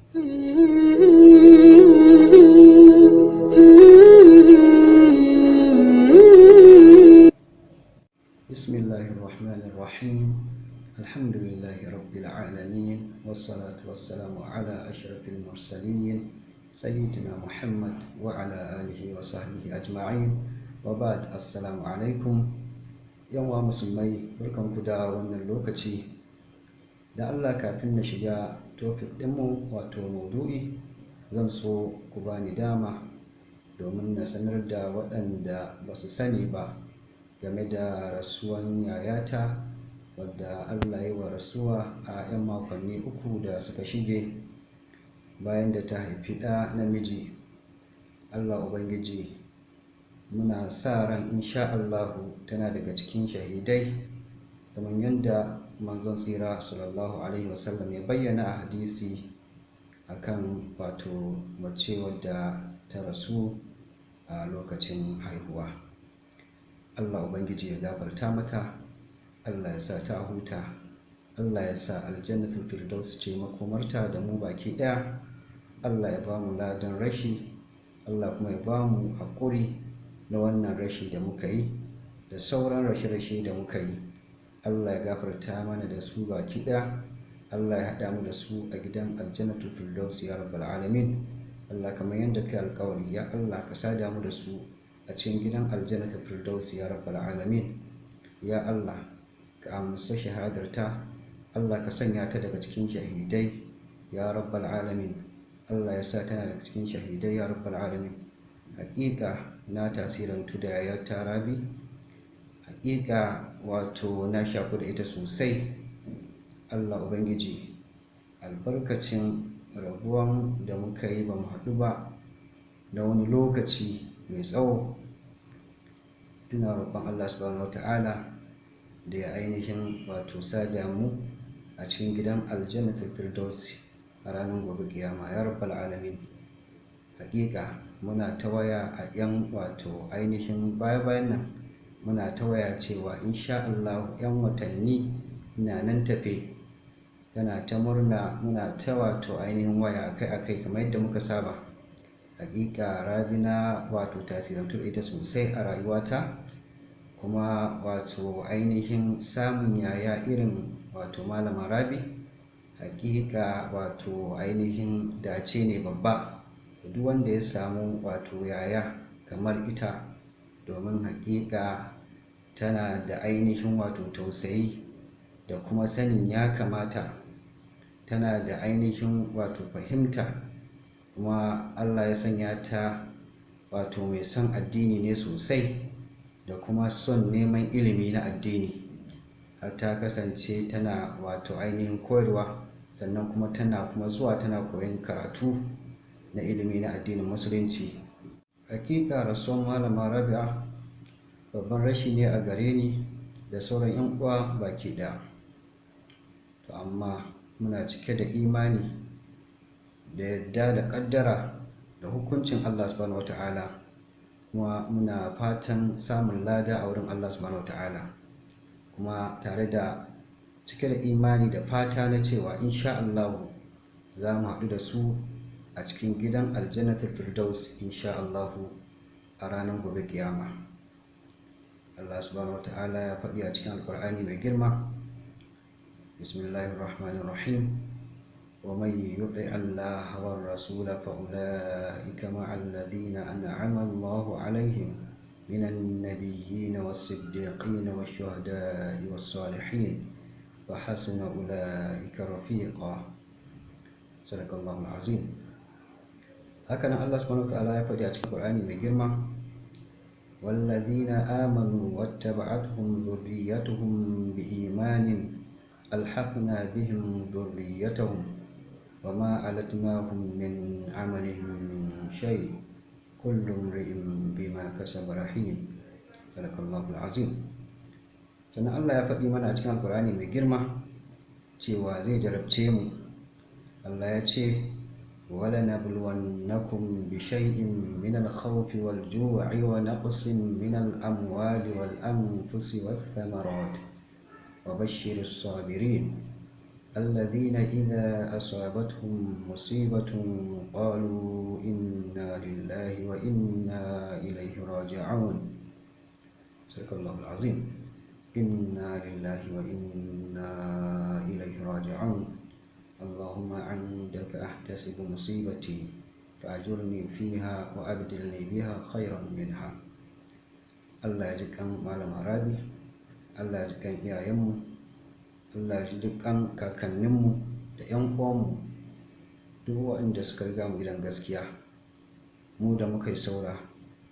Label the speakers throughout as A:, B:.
A: بسم الله الرحمن الرحيم، الحمد لله رب العالمين، والصلاة والسلام على أشرف المرسلين سيدنا محمد وعلى آله وصحبه أجمعين، وبعد، السلام عليكم. 'Yan uwa musulmai, barkanku da wannan lokaci. Da Allah, kafin na shiga topic ɗinmu, wato maudu'i, zan so ku bani dama domin na sanar da waɗanda ba su sani ba game da rasuwan yayata, wadda Allah ya wa rasuwa a 'yan makonni 3 da suka shige, bayan da ta haifi ɗa namiji. Allah Ubangiji, muna sa ran insha Allahu tana daga cikin shahidai, kamar yadda Manzon Tsira Sallallahu Alaihi Wasallam ya bayyana a hadisi akan wato mace wadda ta rasu a lokacin haihuwa. Allah Ubangiji ya gafarta mata, Allah ya sa ta huta, Allah ya sa Aljannatul Firdaus ce makomarta da mu baki ɗaya. Allah ya ba mu ladan rashi, Allah kuma ya ba mu haƙuri na wannan rashi da muka yi da sauran rashe-rashe da muka yi. Allah ya gafarta mana da su baki ɗaya. Allah ya haɗa mu da su a gidan Aljannatul Firdaus, ya Rabbal Alamin. Allah, kamar yadda kai alƙawari, ya Allah, ka sada mu da su a cikin gidan Aljannatul Firdaus, ya Rabbal Alamin. Ya Allah, ka amsa shahadarta. Allah, ka sanya ta daga cikin shahidai, ya Rabbal Alamin. Allah ya sa tana daga cikin shahidai, ya Rabbal Alamin. Haƙiƙa na tasirantu da yayata Rabi. Haƙiƙa wato na shaku da ita sosai. Allah Ubangiji, albarkacin rabuwan da muka yi, ba mu haɗu ba na wani lokaci mai tsawo, ina roƙon Allah Subhanahu wa Ta'ala da ya ainihin wato sada mu a cikin gidan Aljannatul Firdaus a ranar gobe kiyama, ya Rabbal Alamin. Haƙiƙa muna ta waya a 'yan wato ainihin baya-bayan nan, muna ta waya cewa insha Allah 'yan watanni ina nan tafe. Tana ta murna, muna ta wato ainihin waya akai-akai kamar yadda muka saba. Haƙiƙa Rabi na wato tasirantu da ita sosai a rayuwata, kuma wato ainihin samun yaya irin wato Malama Rabi, haƙiƙa wato ainihin dace ne babba da duk wanda ya samu wato yaya kamar ita, domin haƙiƙa tana da ainihin wato tausayi da kuma sanin ya kamata, tana da ainihin wato fahimta, kuma Allah ya sanya ta wato mai son addini ne sosai da kuma son neman ilimi na addini, har ta kasance tana wato ainihin koyarwa, sannan kuma tana kuma zuwa tana koyon karatu na ilimi na addinin Musulunci. Hakika rasuwan Malama Rabi'a babban rashi ne a gare ni da sauran 'yan uwa baki ɗaya. To amma muna cike da imani da yadda da ƙaddara da hukuncin Allah Subhanahu wa Ta'ala, kuma muna fatan samun lada a wurin Allah Subhanahu wa Ta'ala, kuma tare da cike da imani da fata na cewa insha Allahu za mu haɗu da su a cikin gidan Aljannatul Firdaus insha Allahu a ranar gobe kiyama. Allah Subhanahu wa Ta'ala ya faɗi a cikin Alƙur'ani mai girma: Bismillahir Rahmanir Rahim, wa man yuti Allah war rasul fa ulaika ma'al ladina an'ama Allahu alaihim minan nabiyyin was-siddiqin wash-shuhada'i was-salihin wa hasuna ulaika rafiqa. Sadaqallahu al-azim. Haka nan Allah Subhanahu wa Ta'ala ya faɗi a cikin Qur'ani mai girma: والذين آمنوا واتبعتهم ذريتهم بإيمان ألحقنا بهم ذريتهم وما ألتناهم من عملهم من شيء كل امرئ بما كسب رهين. صدق الله العظيم. Sannan Allah ya faɗi mana a cikin Alƙur'ani mai girma cewa zai jarabce mu. Allah ya ce: ولنبلونكم بشيء من الخوف والجوع ونقص من الأموال والأنفس والثمرات وبشر الصابرين. الذين إذا أصابتهم مصيبة قالوا إنا لله وإنا إليه راجعون. صدق الله العظيم. إنا لله وإنا إليه راجعون. اللهم عندك أحتسب مصيبتي فأجرني فيها وأبدلني بها خيرا منها. Allah ya ji kan Malam Arabi, Allah ya ji kan iyayenmu, Allah ya ji kan kakanninmu da 'yan uwanmu, duk waɗanda suka riga mu gidan gaskiya. Mu da muka yi saura,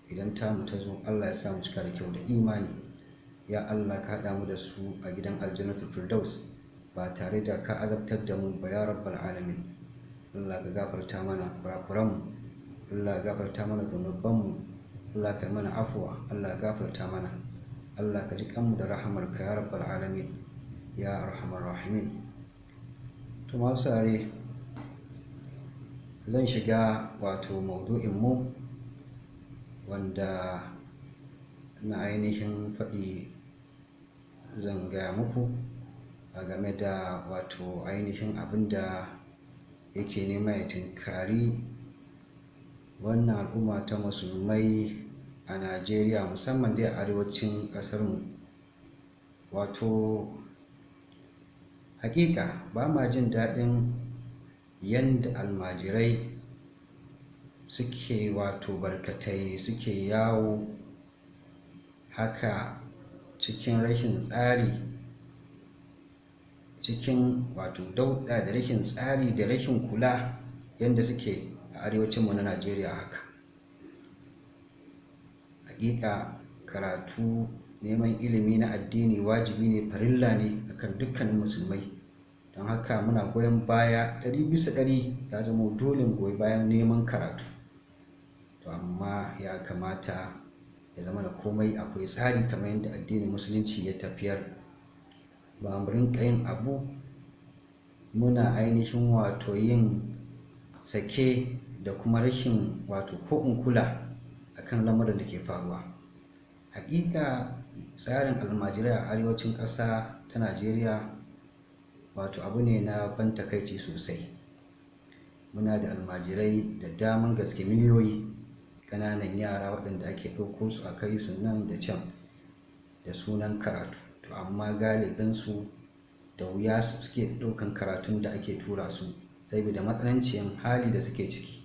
A: idan tamu ta zo, Allah ya sa mu cika da kyau da imani. Ya Allah, ka haɗa mu da su a gidan Aljannatul Firdaus ba tare da ka azabtar da mu ba, ya Rabbal Alamin. Allah ka gafarta mana kurakuranmu, Allah ka gafarta mana zunubanmu, Allah ka mana afuwa, Allah ka gafarta mana, Allah ka ji kanmu da rahamarka, ya Rabbal Alamin, ya Arhamar Rahimin. To masu saurare, zan shiga wato maudu'in mu wanda na ainihin faɗi zan gaya muku a game da wato ainihin abin da yake nema ya tunkari wannan al'umma ta musulmai a Najeriya, musamman dai a arewacin ƙasarmu. Wato haƙiƙa ba ma jin daɗin yanda almajirai suke wato barkatai, suke yawo haka cikin rashin tsari, cikin wato dauɗa da rashin tsari da rashin kula yanda suke a arewacinmu na Najeriya haka. Haƙiƙa karatu, neman ilimi na addini wajibi ne, farilla ne akan dukkanin musulmai. Don haka muna goyon baya 100%, ya zama dole mu goyi bayan neman karatu. To amma ya kamata ya zama da komai akwai tsari kamar yadda addinin musulunci ya tafiyar. Ba mu rinƙa yin abu muna ainihin wato yin sake da kuma rashin wato ko in kula akan lamarin da ke faruwa. Haƙiƙa tsarin almajirai a arewacin ƙasa ta Najeriya wato abu ne na ban takaici sosai. Muna da almajirai da daman gaske, miliyoyi, ƙananan yara waɗanda ake ɗauko su a kai su nan da can da sunan karatu. To amma galibinsu da wuya suke ɗaukan karatun da ake tura su saboda matsananciyar hali da suke ciki.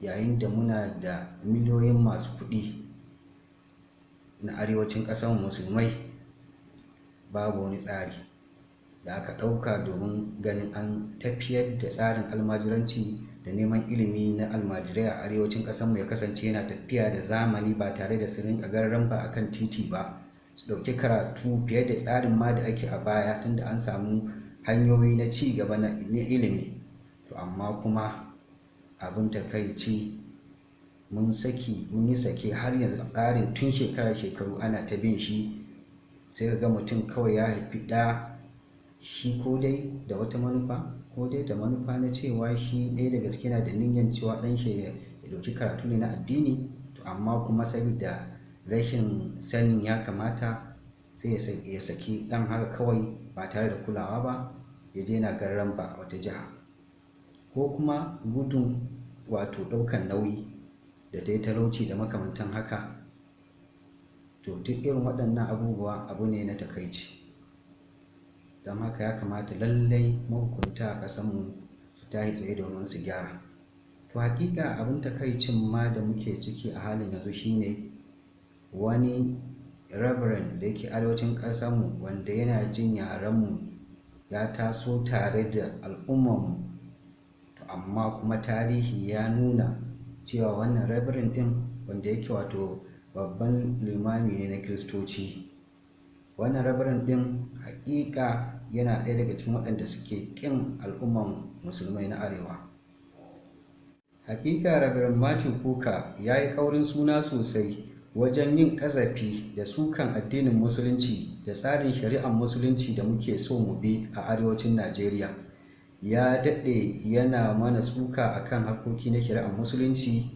A: Yayin da muna da miliyoyin masu kuɗi na arewacin ƙasar musulmai, babu wani tsari da aka ɗauka domin ganin an tafiyar da tsarin almajiranci da neman ilimi na almajirai a arewacin ƙasarmu ya kasance yana tafiya da zamani ba tare da su rinƙa gararan ba akan titi ba, su ɗauki karatu fiye da tsarin ma da ake a baya, tunda an samu hanyoyi na ci gaba na ilimi. To amma kuma abin takaici, mun yi sake har yanzu tsarin tun shekara shekaru ana ta bin shi. Sai ka ga mutum kawai ya haifi ɗa, shi ko dai da wata manufa, ko dai da manufa na cewa shi ɗaya da gaske yana da niyyar cewa ɗan shi ya ɗauki karatu ne na addini. To amma kuma saboda rashin sanin ya kamata, sai ya saki ɗan haka kawai ba tare da kulawa ba, ya je yana gararan ba a wata jiha, ko kuma gudun wato ɗaukan nauyi da dai talauci da makamantan haka. To duk irin waɗannan abubuwa abu ne na takaici. Don haka ya kamata lallai mahukunta a ƙasarmu su tashi tsaye domin su gyara. To haƙiƙa abin takaicin ma da muke ciki a halin yanzu shine wani reverend da yake arewacin ƙasarmu, wanda yana jin yarenmu, ya taso tare da al'ummarmu. To amma kuma tarihi ya nuna cewa wannan reverend ɗin, wanda yake wato babban limami ne na Kiristoci, wannan reverend ɗin haƙiƙa yana ɗaya daga cikin waɗanda suke ƙin al'umman musulmai na arewa. Haƙiƙa Reverend Matthew Kuka ya yi ƙaurin suna sosai wajen yin ƙazafi da sukan addinin musulunci da tsarin shari'ar musulunci da muke so mu bi a arewacin Najeriya. Ya daɗe yana mana suka akan harkoki na shari'ar musulunci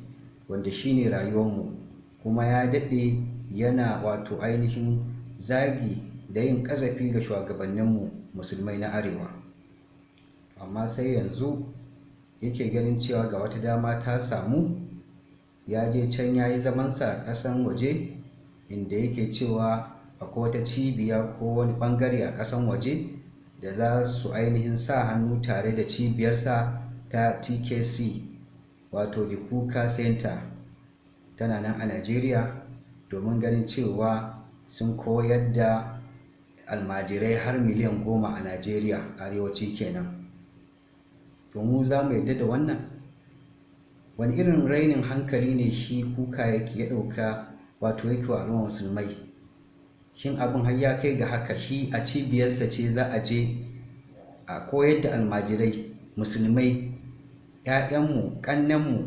A: wanda shine rayuwarmu, kuma ya daɗe yana wato ainihin zagi da yin ƙazafi ga shugabanninmu musulmai na arewa. Amma sai yanzu yake ganin cewa ga wata dama ta samu, ya je can ya yi zamansa a ƙasan waje, inda yake cewa akwai wata cibiya ko wani ɓangare a ƙasan waje da za su ainihin sa hannu tare da cibiyarsa ta TKC, wato The Kuka Center, tana nan a Najeriya, domin ganin cewa sun koyar da almajirai har 10,000,000 a Najeriya, arewaci kenan. To mu za mu yarda da wannan? Wani irin rainin hankali ne shi Kuka yake ya ɗauka, wato yake wa al'ummar musulmai? Shin abin har ya kai ga haka, shi a cibiyarsa ce za a je a koyar da almajirai musulmai, 'ya'yanmu, ƙannenmu,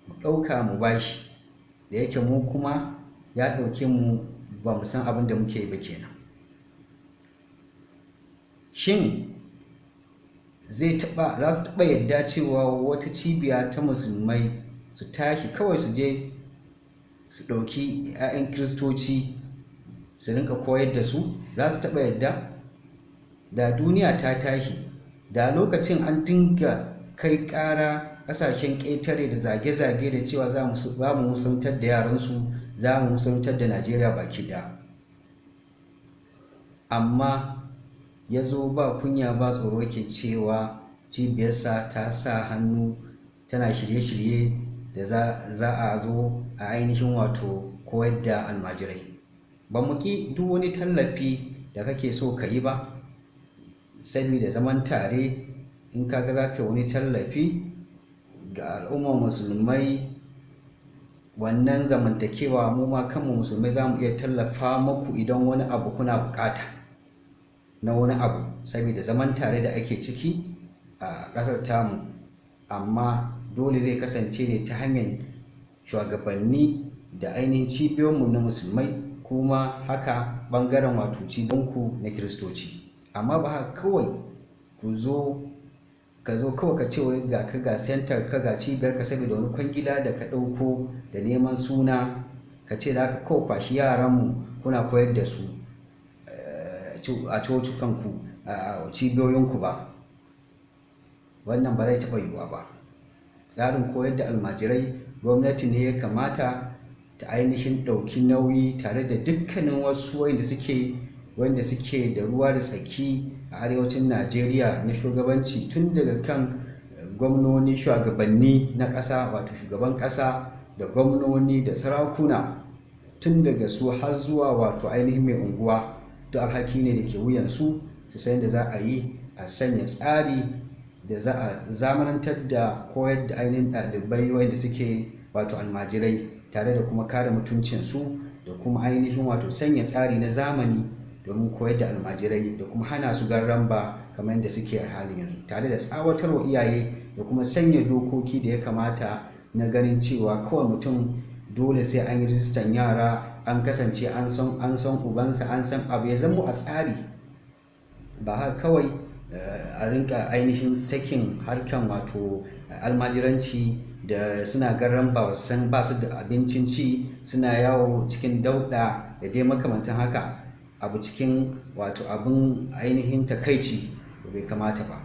A: mu ɗauka mu bashi, da yake mu kuma ya ɗauke mu ba mu san abin da muke yi ba kenan. Shin za su taɓa yadda cewa wata cibiya ta musulmai su tashi kawai su je su ɗauki 'ya'yan kiristoci su rinka koyar da su? Za su taɓa yadda? Da duniya ta tashi, da lokacin an dinga kai ƙara ƙasashen ƙetare da zage-zage da cewa za mu musuluntar da yaransu, za mu musuluntar da Najeriya baki ɗaya. Amma ya zo ba kunya ba tsoro ke cewa cibiyarsa ta sa hannu tana shirye-shirye da za a zo a ainihin wato koyar da almajirai. Ba mu ƙi duk wani tallafi da kake so ka yi ba, saboda zaman tare. In ka ga za ka yi wani tallafi ga al'ummar musulmai, wannan zamantakewa mu ma kanmu musulmai za mu iya tallafa muku idan wani abu kuna buƙata na wani abu, saboda zaman tare da ake ciki a ƙasar tamu. Amma dole zai kasance ne ta hanyar shugabanni da ainihin cibiyoyinmu na musulmai, kuma haka ɓangaren wato cibiyanku na kiristoci. Amma ba haka kawai ku zo ka zo kawai ka ce wai ga ka ga center ka ga cibiyar ka saboda wani kwangila da ka ɗauko da neman suna, ka ce za ka kawai kwashi yaranmu kuna koyar da su a cocukanku, a cibiyoyinku ba. Wannan ba zai taɓa yiwuwa ba. Tsarin koyar da almajirai, gwamnati ne ya kamata ta ainihin ɗauki nauyi tare da dukkanin wasu wanda suke da ruwa da tsaki a arewacin Najeriya na shugabanci, tun daga kan gwamnoni, shugabanni na ƙasa, wato shugaban ƙasa da gwamnoni da sarakuna, tun daga su har zuwa wato ainihin mai unguwa. Duk alhaki ne da ke wuyansu su san da za a yi a sanya tsari da za a zamanantar da koyar da ainihin ɗalibai wanda suke wato almajirai, tare da kuma kare mutuncinsu da kuma ainihin wato sanya tsari na zamani domin koyar da almajirai da kuma hana su garramba kamar yadda suke a halin yanzu, tare da tsawatarwa iyaye da kuma sanya dokoki da ya kamata na ganin cewa kawai mutum dole sai an yi rijistan yara, an kasance an san ubansa, an san abu, ya zamo a tsari. Ba haka kawai a rinka ainihin sakin harkan wato almajiranci da suna garran ba san ba su da abincin ci, suna yawo cikin dauɗa da dai makamantan haka, abu cikin wato abun ainihin takaici, bai kamata ba.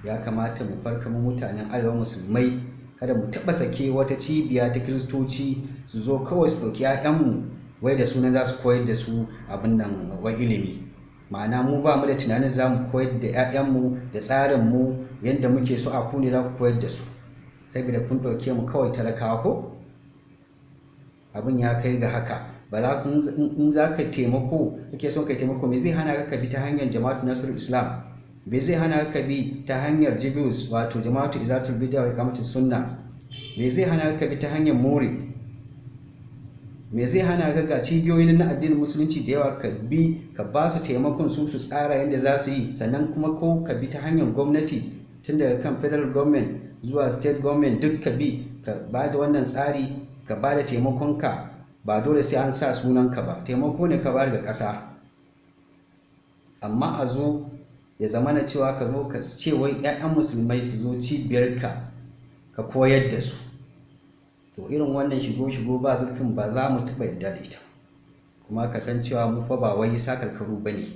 A: Ya kamata mu farka mu mutanen arewa musulmai, kada mu taɓa sake wata cibiya ta kiristoci su zo kawai su ɗauki 'ya'yanmu wai da sunan za su koyar da su abin nan wai ilimi. Ma'ana mu ba mu da tunanin za mu koyar da 'ya'yanmu da tsarinmu yadda muke so, a ku ne za ku koyar da su, saboda kun ɗauke mu kawai talakawa ko? Abin ya kai ga haka. Ba za in za ka taimako, kake son ka taimako, me zai hana ka bi ta hanyar Jama'atu Nasrul Islam? Me zai hana ka bi ta hanyar Jibius, wato Jama'atu Izalatul Bid'a wa Iqamatus Sunna? Me zai hana ka bi ta hanyar Muri? Me zai hana ka ga cibiyoyin na addinin musulunci da yawa ka bi ka ba su taimakon su su tsara yadda za su yi, sannan kuma ko ka bi ta hanyar gwamnati tun daga kan federal government zuwa state government, duk ka bi ka ba da wannan tsari, ka ba da taimakonka. Ba dole sai an sa sunanka ba, taimako ne ka bayar ga ƙasa. Amma a zo ya zama na cewa ka zo ka ce wai 'ya'yan musulmai su zo cibiyarka ka koyar da su, to irin wannan shigo-shigo ba zurfin ba za mu taɓa yarda da ita. Kuma ka san cewa mu fa ba wai sakarkaru ba ne.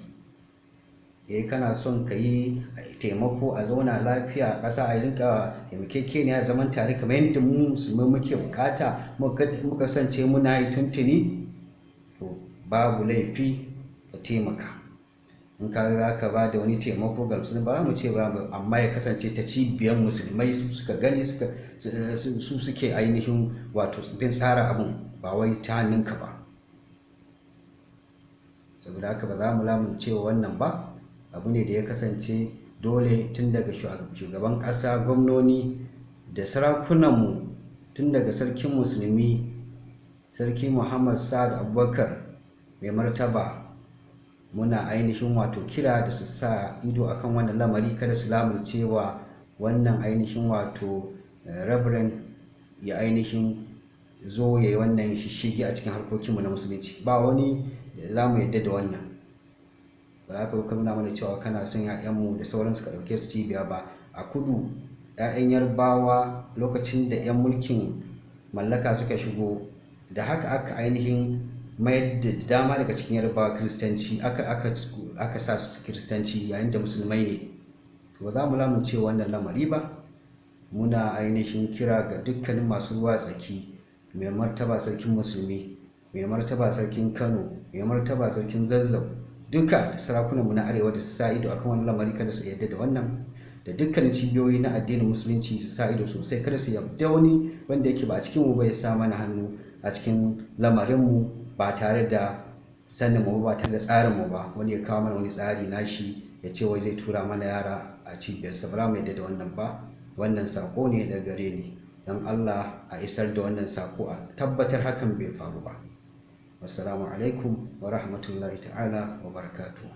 A: Kana son ka yi taimako a zauna lafiya a ƙasa, a rinka taimakekeniya zaman tare kamar yadda mu musulmai muke bukata, muka kasance muna yi tuntuni, to babu laifi ka taimaka. In ka za ka ba da wani taimako ga musulmi, ba mu ce ba, amma ya kasance ta cibiyar musulmai su suka gani, su suke ainihin wato bin tsara abun, ba wai ta hannunka ba. Saboda haka ba za mu lamunce wannan ba. Abu ne da ya kasance dole tun daga shugaban ƙasa, gwamnoni da sarakunanmu, tun daga sarkin musulmi Sarki Muhammad Sa'ad Abubakar mai martaba, muna ainihin wato kira da su sa ido akan wannan lamari, kada su lamuncewa wannan ainihin wato Reverend ya ainihin zo ya yi wannan shishigi a cikin harkokinmu na musulunci. Ba wani za mu yadda da wannan. Ba za ka nuna mana cewa kana son 'ya'yanmu da sauransu ka ɗauke su cibiya ba. A kudu 'ya'yan Yarbawa lokacin da 'yan mulkin mallaka suka shigo, da haka aka ainihin mayar da dama daga cikin Yarbawa kiristanci, aka sa su kiristanci yayin da musulmai ne. To ba za mu lamunce wannan lamari ba. Muna ainihin kira ga dukkanin masu ruwa tsaki, mai martaba sarkin musulmi, mai martaba sarkin Kano, mai martaba sarkin Zazzau, duka da sarakunanmu na arewa da su sa ido akan wannan lamari, kada su yarda da wannan. Da dukkanin cibiyoyi na addinin musulunci su sa ido sosai, kada su yarda wani wanda yake ba a cikin mu ba ya sa mana hannu a cikin lamarinmu ba tare da sanin mu ba, tare da tsarin mu ba. Wani ya kawo mana wani tsari nashi ya ce wai zai tura mana yara a cibiyarsa, ba za mu yarda da wannan ba. Wannan sako ne daga gare ni, don Allah a isar da wannan sako, a tabbatar hakan bai faru ba. Wassalamu alaikum wa rahmatullahi ta'ala wa barakatuh.